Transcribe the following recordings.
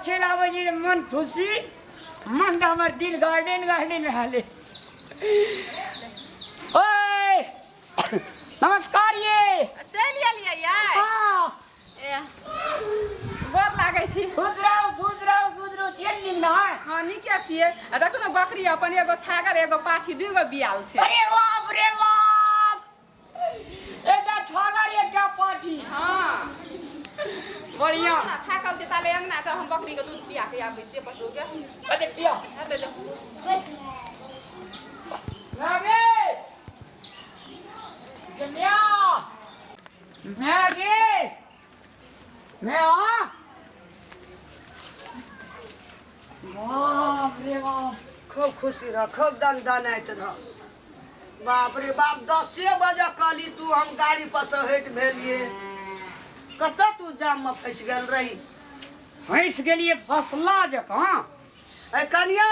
चलि आबै छी तऽ मन खुशी, मन तऽ हमर दिल गार्डन गार्डन भए गेलै। ओए, नमस्कार ये। चलि एलियै यै? हाँ। ए, गोर लागै छी। खुश रहू, खुश रहू, खुश रहू। चलि गेल ना? हँ, नीके छियै। आ देखू ने, बकरी अपन एगो छागर, एगो पाठी, दूगो बियाल छै। अरे बाप रे बाप, एकटा छागर, एकटा पाठी? हँ। बढ़िया। थाकल छै ताले अंगना, तऽ हम बकरी के दूध पिया के आबै छियै पशु के। अरे पिया। ले जाओ। मैगी, म्या मैगी म्या, बाप रे बाप। खूब खुशी रह, खूब दन दनाइत रह। बाप रे बाप, 10 बजे कहली तू, हम गाड़ी पर से हटि भेलिए। कतऽ तू जाम में फंसि गेल रही? फँसि गेलियै फसला जकाँ। ए कनिया।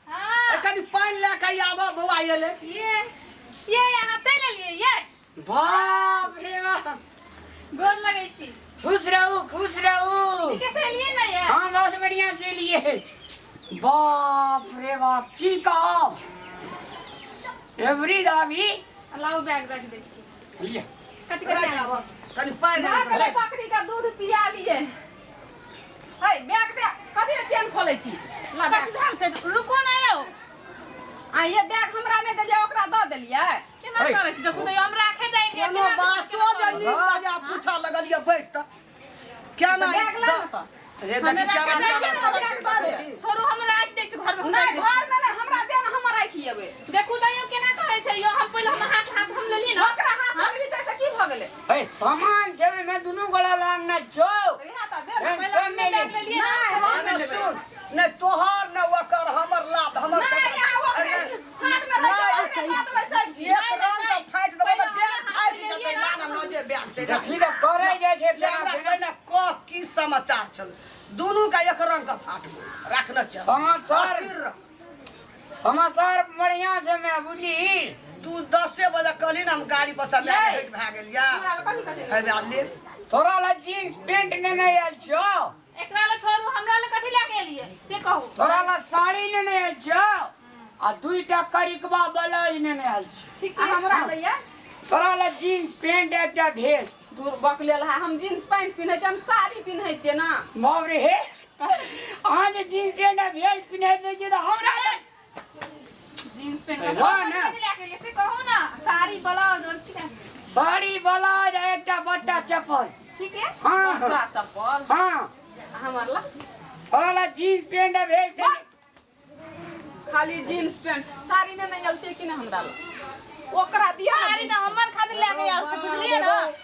हाँ। ए, कनि पानि लए कऽ आबऽ, बौआ एलै। ये यहाँ चलि एलियै ये? बाप रे बाप। गोर लगै छी। खुश रहू, खुश रहू। ठीके से एलियै ने ये? हाँ, बहुत बढ़िया से लिए। बाप रे बाप, की कहब एवरी दाबी। लाउ, बैग रख दै छी। लिअ। कथी राखि कथी? आबऽ, कनि पानि भऽ आनि गेलै। कऽ। बकरी के दूध पिया लिए। है, बैग दे। कथी ले चेन खोलै छी? ला बैग। कथी भेल से? रुको ना यौ। आ ये बैग हमरा नहि देलियै, ओकरा दऽ देलियै? केना है। करै छी? देखू तऽ, हम राखे जाइ रहियै। कोनो केना बातो जे नीक बजा पूछऽ लगलियै, बैठ तऽ केना? बैग ला ने तऽ। हे देखी, हमे केना राखे जाइ छियै केना ने, देखै बैग दऽ दे। छी। छोड़ू, हम राखि दै छी घरमे। नहि, घरमे नहि, हमरा दे ने, हम राखि एबै। देखू तऽ यौ, केना करै छै यौ। हम पहिले हम हाथ हाथ हम लेलियै ने। ओकरा हाथ लगली तऽ की भऽ गेलै? ए, सामान छै ओहिमे, दुनू गोड़ा लांगना छौ। इएह तऽ दे ने। पहिले टेंशन हम नहि बैग ले। लेलियै ने। नहि, हम नहि, नहि लेबै। सुन, नहि तोहर नहि ओकर, हमर लाभ हमर। नहि, आ ओकरे हाथमे रहि जाउ, ओकरे दऽ देबै सब चीज। एक रंग तऽ फाटि देबै तऽ बैग फाटि जेतै। ला ने, न जे बैग छै, ला। देखी तऽ करै जाइ छै। ले, हमरा केना केना। पहिने कह, की समाचार छल? दुनू का एक रंग का फाटबो रखने चल। समाचार? अस्थिर रह। समाचार बढ़िया से मैं बुझली। तू 10 बजे कहली ने, हम गाड़ी पर से नहीं। हटि भए गेल या। हमरा लग कथी कथी? हे बे, ले। तोरा ला जीन्स पेंट नेने आयल छौ। एकरा ले छोड़ू, हमरा ले कथी लए के एलियै से कहू। तोरा ला साड़ी नेने आयल छौ आ दुईटा करिकबा ब्लाउज नेने आयल छी। ठीक आ है। हमरा लैया? तोरा ला जीन्स पेंट, एकटा भेस्ट। दूर बकलेल है। हम जींस पैंट पिन्है छियै? हम साड़ी पिन्है छियै ने। बाप रे हे, अहाँ जे जीन्स पेंट आ भेस्ट पिन्हैत रहै छियै तऽ हमरा तऽ जींस पेंट वाह ने। कथी लए के एलियै से कहू ने। साड़ी, ब्लाउज और की लए के एलियै? साड़ी, ब्लाउज आ एकटा बट्टा चप्पल। ठीक है। हाँ। बच्चा चप्पल? हाँ। आ हमर ला? तोरा ला जीन्स पेंट आ भेस्ट। खाली जींस पैंट, साड़ी ने नहि आयल छै कि नहि हमरा ला? ओकरा दिया। साड़ी तऽ हमर खातिर लए के आयल छै, बुझलियै ने?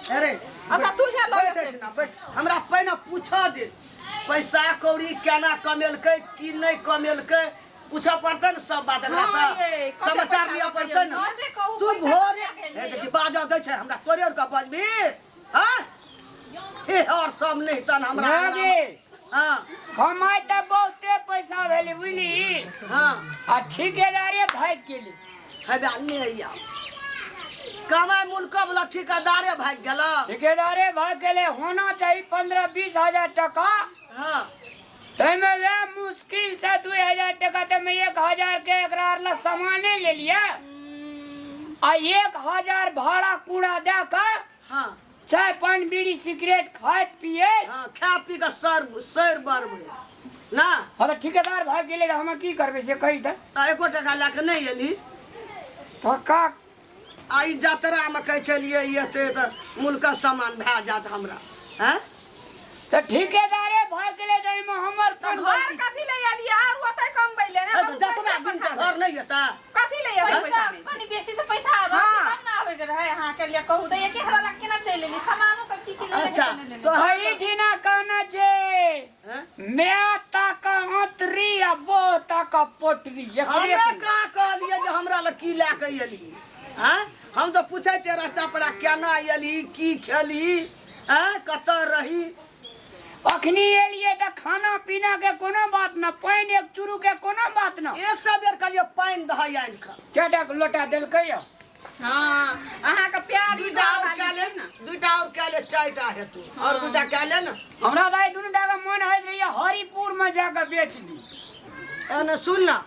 अरे। अच्छा, तू हे लऽ बैठ जेतै। ना बैठ, हमरा पहिने पूछऽ दे, पैसा कौड़ी केना कमेलकै, की नहि कमेलकै, पूछऽ पड़तै ने सब बात एकरा हाँ से। ये, कते समाचार पैसा लिअ पड़तै ने। हाँ, से कहू, तू पैसा भोरे कते हे देखी, बाजऽ दै छै हमरा? तोरे आर के बजबी? हाँ हे, और सब नहीं तन हमरा ना। हाँ। कमाइ तऽ बहुते पैसा भेलै, बुझली? हाँ। आ ठेकेदारे भागि गेलै। हे बे, ले आउ, कमाइ मुनको वाला ठेकेदारे भागि गेल। ठेकेदारे भागि गेलै। होना चाही 15-20 हजार टका। ताहिमे वएह मुश्किल से 2000 टका, ताहिमे 1000 के एकरा आर ला सामाने लेलियै आ 1000 भाड़ा कूड़ा दए कऽ चाय पान बीड़ी सिगरेट खाइत पियैत। हाँ, खा पी कऽ सर सर बर ना। हँ, तऽ ठेकेदार भागि गेलै तऽ हम की करबै से कही तऽ। तऽ एको टका लए कऽ नहि एली? टका? आ ई जतरामे कहै छलियै एते तऽ मुनका सामान भए जायत हमरा, हैं? तऽ ठेकेदारे भागि गेलै तऽ एहिमे हमर तऽ कोन घर गलती? कथी ले एलियै? आर ओतै कमबै ले ने। हे, बाबू, जतरा पैसा दिन पठा के दे। घर नहि एता। कथी ले एबै? पैसा पैसा नहि छै। कनि बेसी से पैसा रहत तब ने आबे के रहै अहाँके लिए। कहू तऽ, 1000 लए केना चलि एली? सामानो सब की की लेने? अच्छा। लेने। तो एहिठिना कहना छै, हैं? मैं ताक अतरी आ बो ताक पोटरी एकरे। हमे कहाँ कहलियै जे हमरा लग की लए कऽ एली? हैं, हम तऽ पूछै छियै रास्ता पर केना एली, की खेली, हैं, कतऽ रही? अखनी एलियै तऽ खाना पीना के कोनो बात न, पानि एक चूरू के कोनो बात न। 100 बेर कहलियै पानि दहै आनि कऽ। कएटा लोटा देलकै यऽ? हाँ अहाँके प्यार ही दूटा और वाली कए ले छी ना। दूटा और कए ले चारिटा हेतौ और दूटा कए ले ने। हमरा दाइ दुनू टा के मन होइत रहैया हरिपुर में जाके बेच दी। एने सुन ना,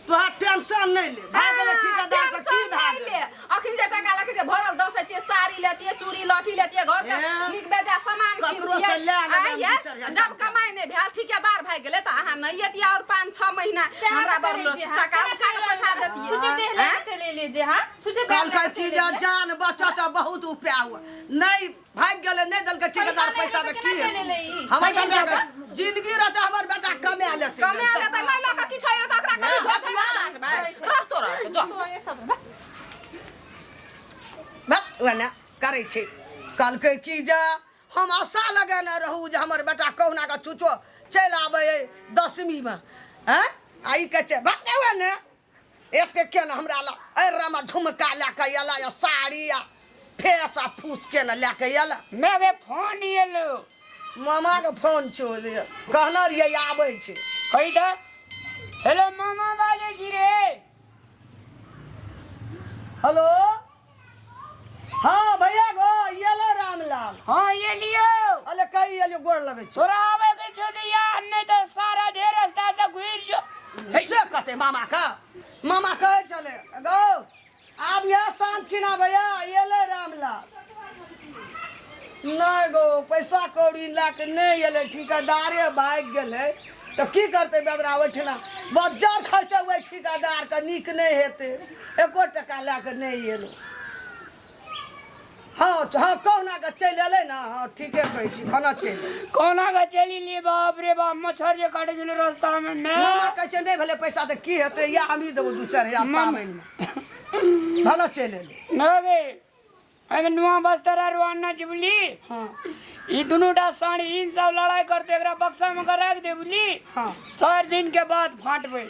तोहर टेंशन नहीं ले, भए गेलै ठेकेदार के की टेंशन भए नहीं गेलै? ले। अखन जे टका लके जे भरल दस छियै, साड़ी लेतियै, चूड़ी लहठी लेतियै, घर के हे। नीक बेजा सामान ककरो कीनतियै। से लए लेबै आइ हम ये, 2-4 हजार जब टका। कमाइ नहि भेल, ठेकेदार भए गेलै तऽ अहाँ नहि एतियै और 5-6 महीना से अहाँ हमरा तऽ करै बड़ छी, हाँ। टका केना उठा के चलि पठा एलियै? देतियै। छुछे देह लए आँय? के चलि एलियै जे, हाँ? छुछे बैग लए कहलकै के कि चलि जे एलियै। जान बचत बहुत उपाय हुआ, नहीं भागि गेलै, नहि देलकै ठेकेदार पैसा पैसा नहि तऽ तऽ की केना चलि एलै ई? हमर बेटा के जिंदगी रहतै, हमर बेटा कमा लेतै। कमा लेतै, नहि लऽ कऽ किछु होइए तऽ ओकरा कनि धो धो चाटबै। रहतो रहतो, जो। तो ये सब बा। बस ओना करै छै। कहलकै कि जे हम आशा लगेने रहू जे हमर बेटा कहुना कऽ छुछो चलि आबै अइ दसमीमे, हँ, आ ई कहै छै भक्ते ओने एते केना हमरा लग अरे रामा झुमका लए कऽ अयला या साड़ी आ फेस आ फूस केना लए कऽ अयला। मैं के फोन एलो। मामा के फोन छौ, कहने रहियै आबै छै। कही तऽ। हेलो मामा बाजै छी रे। हेलो, हाँ भैया गो एलो रामलाल। हाँ एलियो। अरे कही एलियो, गोर लगै छौ। तोरा आबै के छौ तऽ यार, नहि तऽ सारा ढेर रास्ता से घुरि जो। से कते मामा का मामा कहै छलै गौ आब यह साँझ खिना भैया एलै रामलाल। नहि गो पैसा कौड़ी लए कऽ नहि एलै, ठिकेदारे भागि गेलै तऽ की करतै बेदरा ओहिठिना बज्जर खैतै ओहि ठिकेदारके, नीक नहि हेतै, एको टका लए कऽ नहि एलै। हाँ हाँ कहुना कऽ चलि एलै ने। हाँ ठीके कहै छी, खाना चलि एलै। कहुना कऽ चलि एलियै। बाप रे बाप, मच्छर जे काटै छलै रस्तामे। मामा कहै छै नहि भेलै पैसा तऽ की हेतै, या हमही देबो 2-4 हजार पाबनिमे, खाना चलि एलै। नहि गे, एहिमे नुआ बस्तर आर आनना छै बुझली। हाँ। ई दुनू टा साड़ी इन सब लड़ाई करते, एकरा बक्सा में के राख दे बुझली। हाँ। 4 दिन के बाद फाटबै।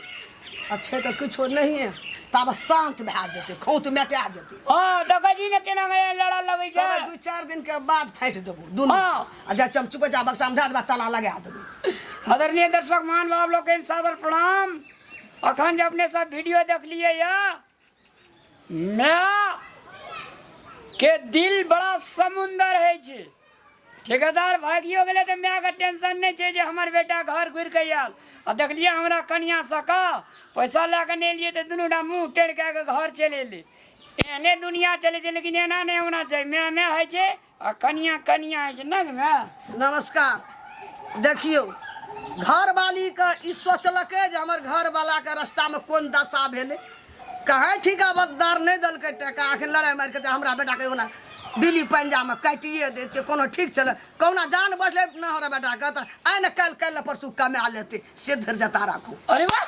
अच्छे तऽ किछो नहिए, ताबे शान्त भए जेतै, खौत मेटा जेतै। हाँ, देखै छी ने केना के लड़ा लगै छै। तबे 2-4 दिन के बाद फाटि देबो दुनू। हाँ। आ जा चमचुपे जा बक्सा में धए देबा, ताला लगा देबो। आदरणीय दर्शक महानुभाव लोकनि, सादर प्रणाम। अखन जे अपने सब वीडियो देखलियै या, माय के दिल बड़ा समुंदर है छै। ठेकेदार भागियो गेलै तऽ मायके टेंशन नहि छै जे हमर बेटा घर घुरि कऽ आयल। आ देखलियै हमरा कनिया सका पैसा लए कऽ नहि एलियै तऽ दुनू टा मुँह टेढ़ कए कऽ घर चलि एलै। एहने दुनिया चलै छै, लेकिन एना नहि होना चाही। माय माय होइ छै आ कनिया कनिया होइ छै ने माय। नमस्कार। देखियौ, घरवालीके ई सोचलकै जे हमर घरवालाके रास्तामे कोन दशा भेलै, कहे ठिकादार नहि देलकै टका, अखन लड़ाइ मारि कऽ हमरा बेटाके ओना दिल्ली पंजाबमे काटिए दैते। कोनो ठीक छलै? कहुना जान बचलै ने हमरा बेटाके, तऽ आइ ने काल्हि, काल्हि ने परसू कमा लेतै, से धैर्यता राखू। अरे वाह।